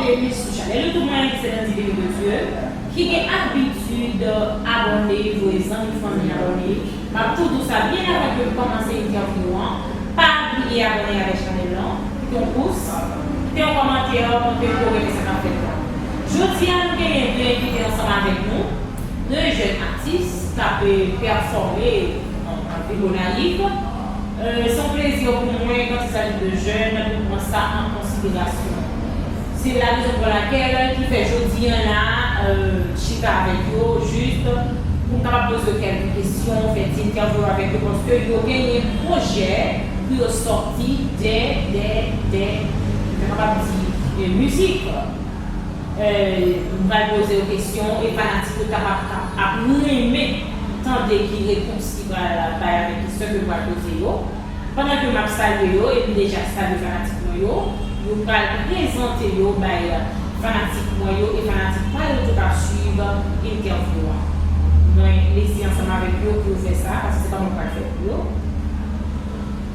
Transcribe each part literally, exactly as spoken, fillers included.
Epi sou chanèl YouTube mwen ki se Landy Béni de Dieu, ki gen abitid abòne, voye zanmi, fanmi abòne. M ap tou di w sa byen avan ke m kòmanse entèvyou an, pa bliye abòne avèk chanèl lan, kite yon pous, kite yon kòmantè, montre ke w renmen sa k ap fèt la. Jodi a, nou genyen de envite ansanm avèk nou, de jèn atis k ap, eh, pèfòme nan, nan vil Gonayiv. Eh, se yon plezi pou mwen, quand il s'agit de jeunes, pou pran sa an konsiderasyon. Se la rezon pou lakèl ki fè jodi a la, eh, chita avèk yo, jis pou m kapab poze yo kèlke kesyon, fè ti entèvyou avèk yo, paske yo genyen pwojè pou yo sòti dè, dè, dè, m ta kapab di, eh, mizik. Eh, m pral poze yo kesyon e fanatik yo kapab, kap-, ap renmen tande ki repons ki pral bay avèk kesyon ke m pral poze yo. Pandan ke m ap salye yo, e m deja salye fanatik mwen yo, yo pral prezante yo bay fanatik mwen yo e fanatik pa yo tou k ap swiv entèvyou an. Mwen lese ansanm avèk yo pou yo fè sa, paske se pa mwen k pral fè pou yo.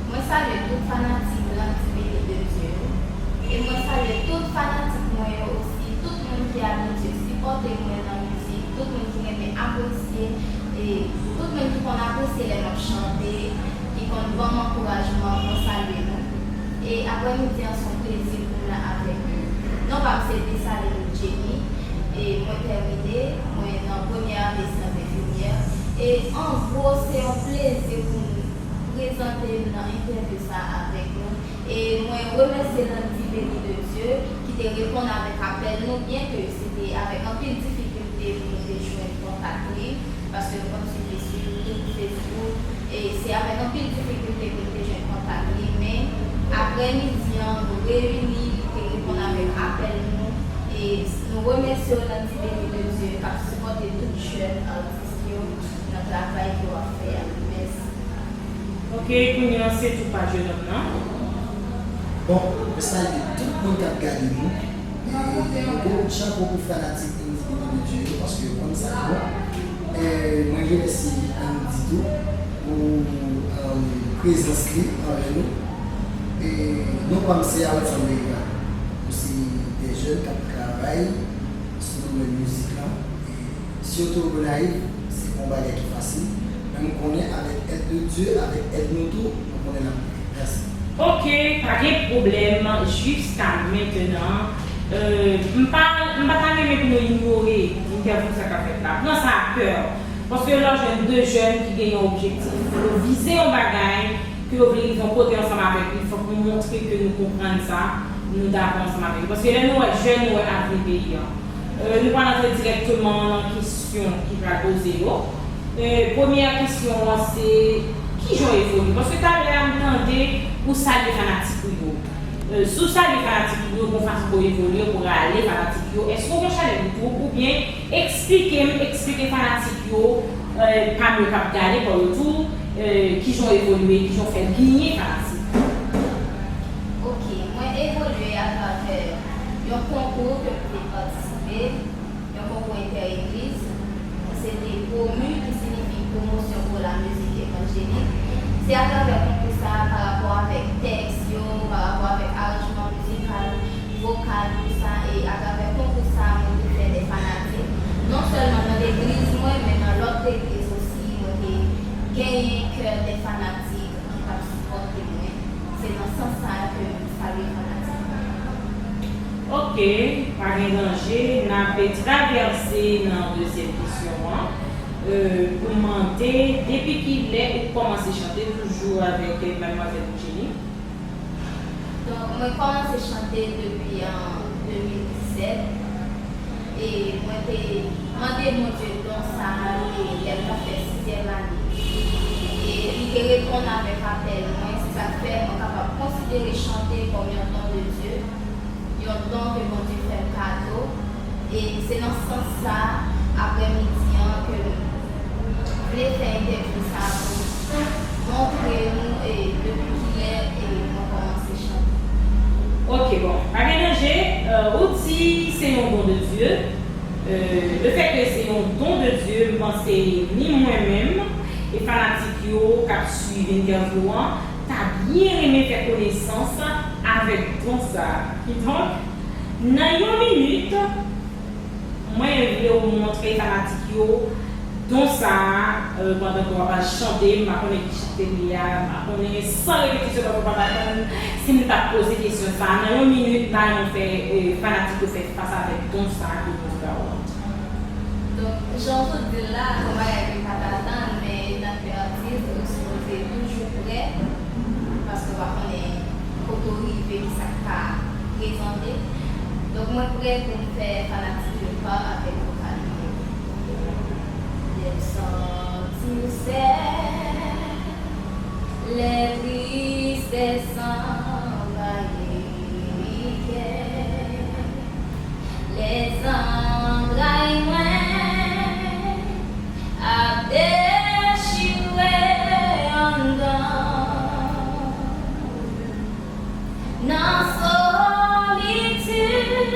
Mwen salye tout fanatik Landy Béni de Dieu yo. E mwen salye tout fanatik mwen yo osi, tout moun ki abitye sipòte mwen nan mizik, tout moun ki renmen apresye, e tout moun ki konn apresye lè m ap chante, ki konn ban m ankourajman, mwen salye nou. E aprèmidi an se yon plezi pou m la avèk nou. Non pa m se Desalin Jenny, e mwen tèmine, mwen nan premyè ane syans enfimyè. E an gwo, se yon plezi pou m prezante m nan entèvyou sa a avèk nou. E mwen remèsye Landy Béni de Dieu ki te reponn avèk apèl nou, byenke se te avèk anpil difikilte pou nou te jwenn kontak li, paske nou konn swiv li sou YouTube, Facebook, e se avèk anpil difikilte pou nou te jwenn kontak li, men aprèmidi an, nou reyini, li te reponn avèk apèl nou, e nou remèsye w, Landy Béni de Dieu, k ap sipòte tout jèn atis yo nan travay ke w ap fè a. Mèsi. Ok, kounye a se tou pa jennonm nan. Bon, mwen salye tout moun k ap gade nou. E yon gwo kout chapo pou fanatik Landy Béni de Dieu yo, paske yo konn sa yo. E mwen remèsye Landy tou pou, um, prezans li anvè nou. E non pa m se Haroldson Vega. Nou se de jèn k ap travay sou domèn mizik lan. E sitou Gonayiv, se pa yon bagay ki fasil. Men m konnen avèk èd de Dye, avèk èd nou tou, nou konnen n ap rive. Mèsi. Ok, pa gen pwoblèm. Jiska mentenan, euh, m pa, m pa ta renmen pou nou inyore entèvyou sa k ap fèt la. Pran sa a kè. Paske lè w jwenn de jèn ki gen yon objektif, yo vize yon bagay, ke yo vle rive yon kote ansanm avèk li, fòk nou montre ke nou konprann sa, nou dakò ansanm avèk li. Paske lè nou wè jèn, nou wè avni peyi a. Euh, nou pral antre dirèkteman nan kesyon ki pral poze yo. Euh, premyè kesyon an se, kijan w evolye? Paske talè a m tande ou salye fanatik ou yo. Euh, si w salye fanatik ou yo, gon fason pou w evolye, pou w rale fanatik yo. Èske w gen chanèl YouTube oubyen eksplike m, eksplike fanatik yo, euh, pa m yo k ap gade pa w yo tou, euh, kijan w evolye, kijan w fè genyen fanatik? Ok, mwen evolye atravè yon konkou ke m te patisipe, yon konkou entè-egliz, ki se te PROMU, ki siyifi Promotion pour la Musique Évangélique. Se atravè konkou sa a, pa rapò avèk tèks yo, pa rapò avèk aranjman mizikal, vokal, tout sa, e atravè konkou sa a, mwen te fè de fanatik, non sèlman nan legliz mwen, men nan lòt legliz osi, mwen te genyen kè de fanatik ki t ap sipòte mwen. Se nan sans sa a ke m salye fanatik mwen. Ok, pa gen danje, n ap travèse nan dezyèm kesyon an. Euh, pou mande, depi kilè ou kòmanse chante toujou avèk, euh, Madmwazèl Jenny? Donk, mwen kòmanse chante depi an de mil disèt. E mwen te mande Bondye don sa a, e lè m t ap fè sizyèm ane. E li te reponn avèk apèl mwen, se sa k fè mwen kapab konsidere chante kòm yon don de Dye, yon don ke Bondye fè m kado. E se nan sans sa a, aprèmidi an, ke m vle fè entèvyou sa a pou montre nou, e, depi kilè, e, mwen kòmanse chante. Ok, bon, pa gen danje, euh, ou di se yon don de Dye. Euh, lefètke se yon don de Dye, m panse ni mwen menm, e fanatik yo k ap swiv entèvyou an, ta byen renmen fè konesans avèk don sa a. Kidonk, Nan yon minit, mwen vle w montre fanatik yo don sa a, euh, pandan ke w ap al chante, m pa konnen ki chante li a, m pa konnen, san repetisyon, paske w pa t atann si m t ap poze kesyon sa a. Nan yon minit, m ta renmen w fè, euh, fanatik yo fè fas avèk don sa a ke Bondye ba w lan. Donk, jan w sot di l la, se yon bagay ke m pa t atann, men etan ke atis, ou sipoze toujou prè, paske w pa konnen kote w rive, kisa k ka prezante. Donk, mwen prè pou m fè fanatik yo pa avèk vokal yo. Lè m santi w sèl, lè tristès anvayi kè, lè zantray mwen ap dechire anndan. Nan solitid,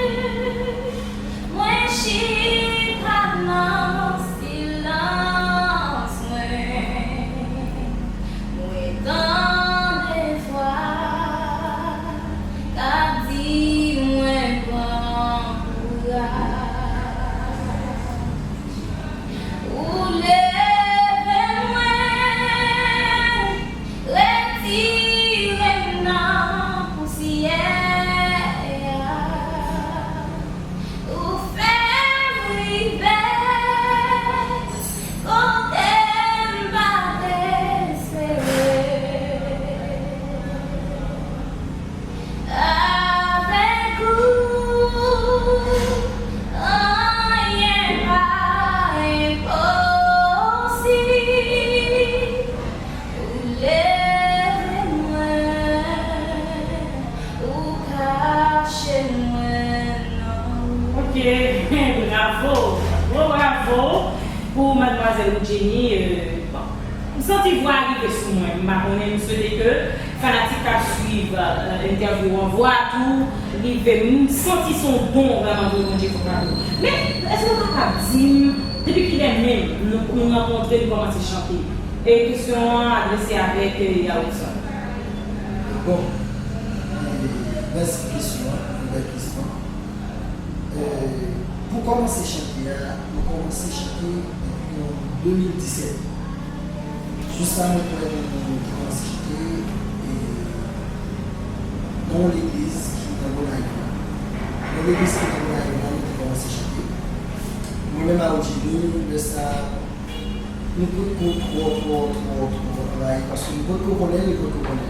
mwen chita nan silans mwen. Mwen tande vwa k ap di mwen pran kouraj. Ou leve mwen, retire m nan pousyè a. Ou fè m rive kote m pa t espere. Avèk ou, anyen pa enposib. Ou leve mwen, ou kache mwen nan ou. Ok, bravo, gwo bravo pou madmwazèl Woodjenny. Euh, bon, m santi vwa a rive sou mwen. M pa konnen, m swete ke fanatik k ap swiv, euh, entèvyou an, vwa a tou rive. M santi se yon don vrèman ke Bondye fè w kado. Men, èske w kapab di m, depi kilè menm nou, nou rankontre, nou kòmanse chante? E kesyon an adrese avèk, euh, Yaritson. Bon, e, mèsi pou kesyon an, yon bèl kesyon. E, pou kòmanse chante a, nou kòmanse chante depi an de mil disèt. Jis la, mwen kwè nou te kòmanse chante, e, nan yon legliz ki nan Gonayiv la. Nan legliz ki nan Gonayiv la, nou te kòmanse chante. Mwen menm ak Woodjenny, lè sa, nou potko twò, twò, twò, twò anvayi, paske nou potko konnen l, li potko konnen m.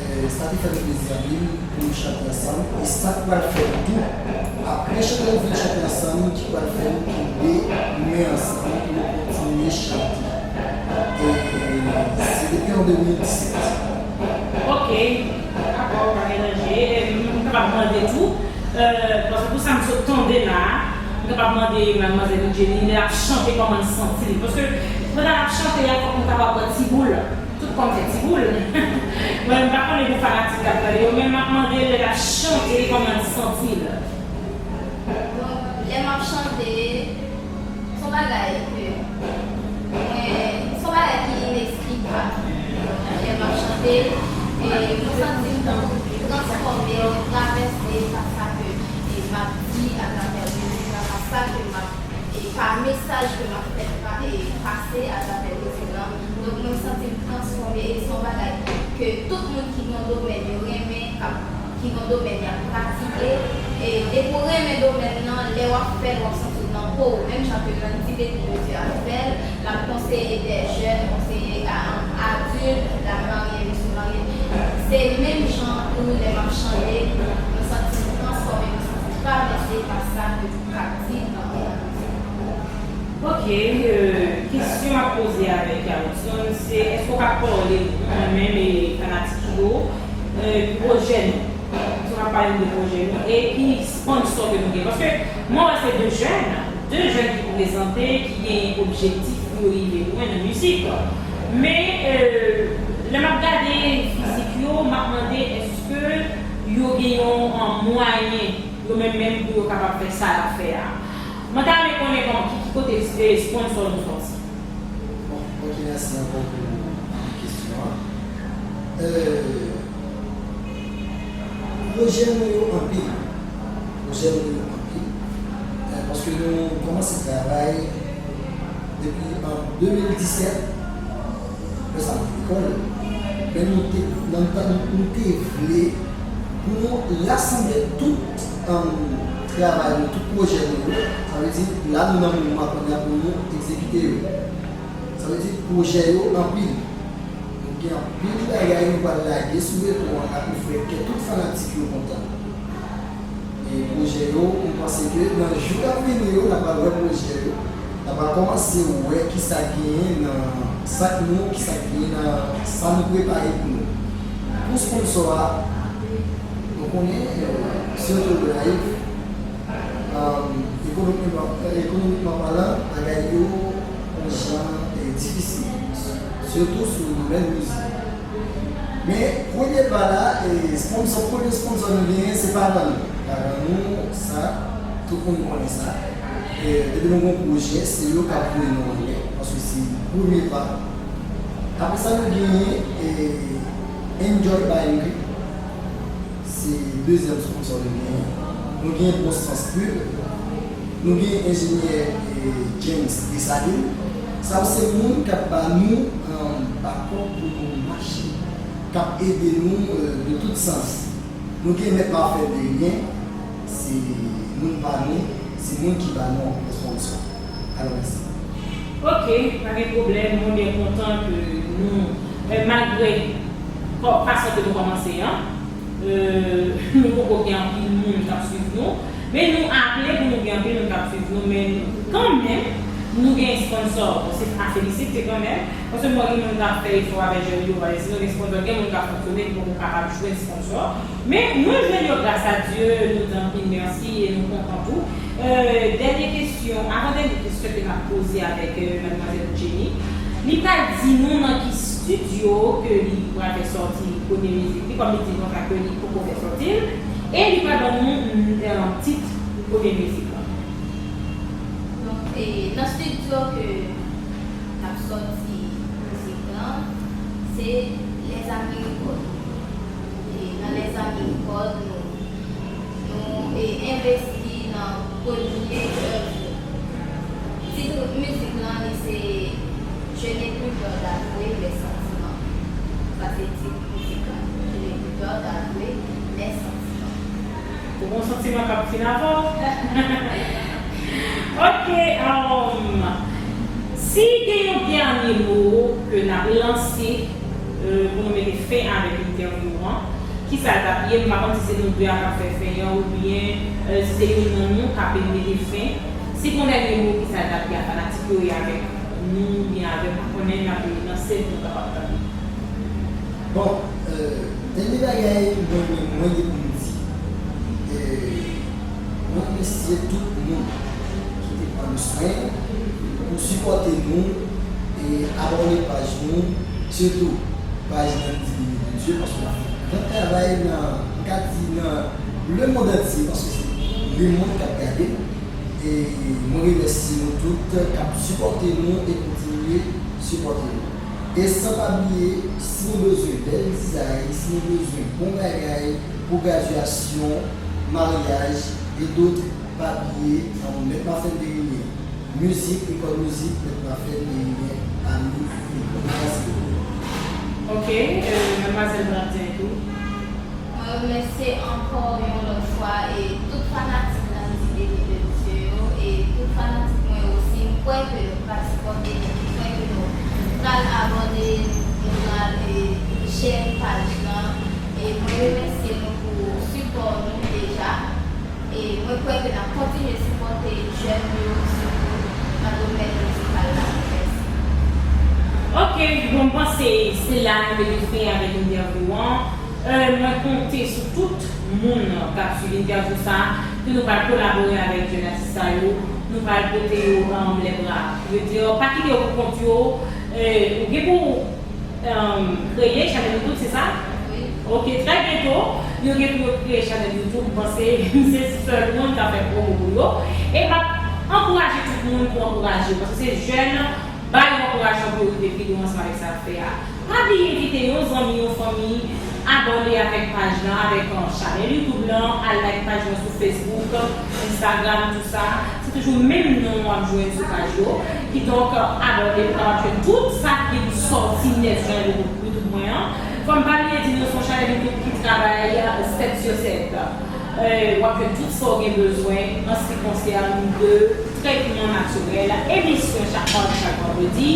E, sa te fè nou plezi anpil pou nou chante ansanm. E sa k pral fè n tou, apre chante nou fin chante ansanm, ki pral fè n kenbe men ansanm pou nou kontinye chante. E se depi an de mil disèt. Ok, dakò, pa gen danje. E m kapab mande tou, euh, paske pou sa m sot tande la, m kapab mande madmwazèl Woodjenny, lè l ap chante, kòman l santi l? Paske pandan l ap chante a, fòk nou kapab wè ti boul. Tout kò m fè ti boul. Mwen, m pa konnen pou fanatik k ap gade yo, men m ap mande lè l ap chante, kòman l santi l. Donk, lè m ap chante, se yon bagay ke mwen, se yon bagay ki ineksplikab. Lè m ap chante, e mwen santi m tankou transfòme, mwen travèse pa sa ke, e, m ap di atravè mizik la, pa sa ke m ap e pa mesaj ke m ap fè pa-, e pase atravè mizik lan. Donk, mwen santi m transfòme e se yon bagay ke tout moun ki gen yon domèn yo renmen, k ap, ki gen yon domèn y ap pratike. E depi w renmen domèn nan, lè w ap fè l, w ap santi w nan po w. Menm jan ke Landy Baby José ap fè l, l ap konseye dè jèn, konseye a, adilt, l ap marye, mesye marye. Se menm jan tou lè m ap chante, mwen santi m transfòme, mwen santi m travèse pa sa ke Ok, euh, kesyon m ap poze avèk Yaritson, se èske w ka pale nou, mwen menm e fanatik yo, euh, pwojè nou? Èske w ka pale nou de pwojè nou e ki sponsò ke nou gen? Paske mwen wè se de jèn, de jèn ki prezante, ki gen objektif pou yo rive lwen nan mizik. Men, euh, lè m ap gade fizik yo, m ap mande èske yo gen yon, euh, mwayen yo menm menm pou yo kapab fè sa y ap fè a. Mwen ta renmen konnen kòman, ki, ki kote, e, sponsò nou sòti. Bon, ok, mèsi ankò pou kesyon an. Euh, pwojè nou yo anpil. Jèn yo anpil, eh, paske nou kòmanse travay depi an de mil disèt, lè sa m te lekòl, men nou te, nan tan nou, nou te vle pou nou rasanble tout, eh, travay nou, tout pwojè nou yo, sa vle di, la nou nan moman kounye a pou nou egzekite yo. Sa vle di, pwojè yo anpil. Nou gen anpil bagay nou pral lage sou reto an la pou fè kè tout fanatik yo kontan. E pwojè yo, m panse ke nan jou k ap vini yo, n a pral wè pwojè yo. N a pral kòmanse wè kisa k genyen nan sak nou, kisa k genyen nan sa nou prepare pou nou. Pou sponsò a, nou konnen, eh, Sirto Live, eh, ekonomikman, eh, ekonomikman palan, bagay yo yon jan, eh, difisil, sitou sou domèn mizik. Men, premye pa la, e, sponsò, premye sponsò nou genyen, se paran nou. Paran nou, sa, tout moun konnen sa. E, depi nou gen yon pwojè, se yo k ap voye nou anlè, paske se premye pa. Apre sa, nou genyen, e, Enjoy Buying Group. Se dezyèm sponsò nou genyen. Nou gen Bon Sans Pub. Nou gen enjenyè, eh, James Dessalines. Sa yo se moun k ap ba nou, eh, bakòp pou nou mache, k ap ede nou, eh, de tout sans. Nou gen Mèt Parfèm Deriyen, se moun pa nou, se moun ki ba nou anpil sponsò. Alò, mèsi. Ok, pa gen pwoblèm. Mwen byen kontan ke nou, eh, malgre kò-, fason ke nou kòmanse an, eh, nou poko gen anpil moun k ap swiv nou, men nou aple pou nou gen anpil moun k ap swiv nou, men kanmenm, nou gen sponsò. Bon, se a felisite kanmenm, paske mwen gen moun k ap fè efò avèk jèn yo, paske si nou gen sponsò, gen moun k ap fonksyone, ki poko kapab jwenn sponsò. Men nou jwenn yo gras a Dye, nou di anpil mèsi e nou kontan tou. Euh, dènye kesyon, avan dènye kesyon ke n ap poze avèk, euh, madmwazèl Jenny, li pral di nou nan ki estidyo ke li pral fè sòti premye mizik li, kòm li di konsa ke li poko fè sòti l, e li pral ban nou, mm, euh, tit premye mizik lan. Donk, e, nan estidyo ke n ap sòti mizik lan, se Les Amis Records. E nan Les Amis Records, nou, nou, e, envesti nan premye èv. Tit mizik lan, li se Je n'ai plus peur d'avouer mes sentiments. Sa se tit mizik lan. Je n'ai plus peur d'avouer mes sentiments. Ou gon santiman k ap fin avè w? Ok, um, si gen yon dènye mo ke n ap lanse, euh, pou nou mete fen avèk entèvyou an, kisa l t ap ye? M pa konn si se nou de a k ap fè fen an oubyen, euh, si se youn nan nou k ap mete fen. Si gon dènye mo, kisa l t ap ye a fanatik yo e avèk nou oubyen avèk, m pa konnen, n ap lanse l pou nou kapab tande. Bon, euh, dènye bagay mwen, mwen, mwen gen pou m di, euh, mwen remèsye tout moun ki te pran swen pou sipòte nou e abòne paj nou, sitou paj Nandy Beni de Dieu, paske l ap fè yon gran travay nan, m ka di nan lemonn antye, paske se lemonn k ap gade l. E mwen remèsye nou tout k ap sipòte nou e kontinye sipòte nou. E san pa bliye, si nou bezwen bèl dizay, si nou bezwen bon bagay pou gradyasyon, maryaj, e dot, pa bliye, nan Mèt Mafèn Deriyen. Mizik, lekòl mizik, Mèt Mafèn Deriyen, Ami, Fil. Mèsi bokou. Ok, euh, madmwazèl Valentin tou. Mwen remèsye ankò yon lòt fwa e tout fanatik Nandy Beni de Dieu yo e tout fanatik mwen yo osi, m kwè ke nou pral sipòte nou, m kwè ke nou pral abòne, nou pral, e, share paj lan. E mwen remèsye nou pou sipò nou deja. E mwen kwè ke n ap kontinye sipòte jèn yo, sitou nan domèn mizikal la. Mèsi. Ok, bon, m panse se la nou mete fen avèk entèvyou an. Euh, mwen konte sou tout moun k ap swiv entèvyou sa a, ke nou pral kolabore avèk jèn atis sa yo, nou pral pote yo, euh, lèbra ouvri. Pa kite yo pou kont yo, euh, ou gen pou, euh, kreye chanèl YouTube, se sa? Wi. Ok, trè byento, yo gen pou yo kreye chanèl YouTube, m panse se sèl moun k ap fè pwomo pou yo. E m ap ankouraje tout moun pou ankouraje yo, paske se jèn, ba yo ankourajman pou yo rive pi lwen ansanm avèk sa y ap fè a. Pa bliye envite yon zanmi, yon fanmi, Abòne avèk paj lan, avèk chanèl YouTube lan, al like paj lan sou Facebook, Instagram, tout sa. Se toujou menm non w ap jwenn sou paj yo. Kidonk, abòne pou w kapab jwenn tout sa ki sòti nèt sou chanèl YouTube mwen an. Fò m pa bliye di nou se yon chanèl YouTube ki travay sèt sou sèt. W ap jwenn tout sa w gen bezwen an se ki konsène de tretman natirèl, emisyon chak madi, chak vandredi.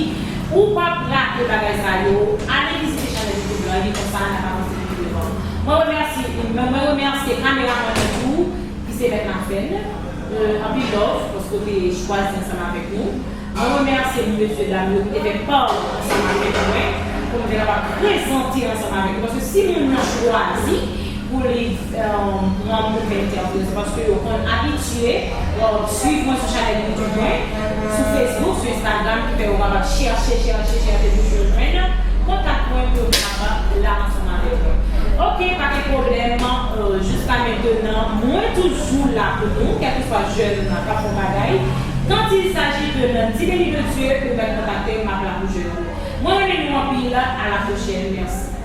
Ou p ap rate bagay sa yo. Ale vizite chanèl YouTube lan, epi konsa n ap avanse pi devan. Mwen remèsye, mwen remèsye kameramann mwen tou, ki se Mèt Nafèn. Anpil love paske w te chwazi ansanm avèk nou. Mwen remèsye mesye dam yo ki te fè pa ansanm avèk mwen pou m te kapab prezante ansanm avèk nou. Paske si moun nan chwazi pou li pran moun fè entèvyou, se paske yo konn abitye swiv mwen sou chanèl YouTube mwen, sou Facebook, sou Instagram, ki fè yo kapab chèche, chèche, chèche pou yo jwenn kontak mwen pou yo kapab la ansanm avèk mwen. Ok, pa gen pwoblèm. Jiska mentenan, mwen toujou la pou nou, kèlkeswa jèn k ap fè yon bagay. Quand il s'agit de lundi béni de Dieu, ou mèt kontakte m, m ap la pou jèn yo. Mwen renmen nou anpil, à la prochaine, mèsi.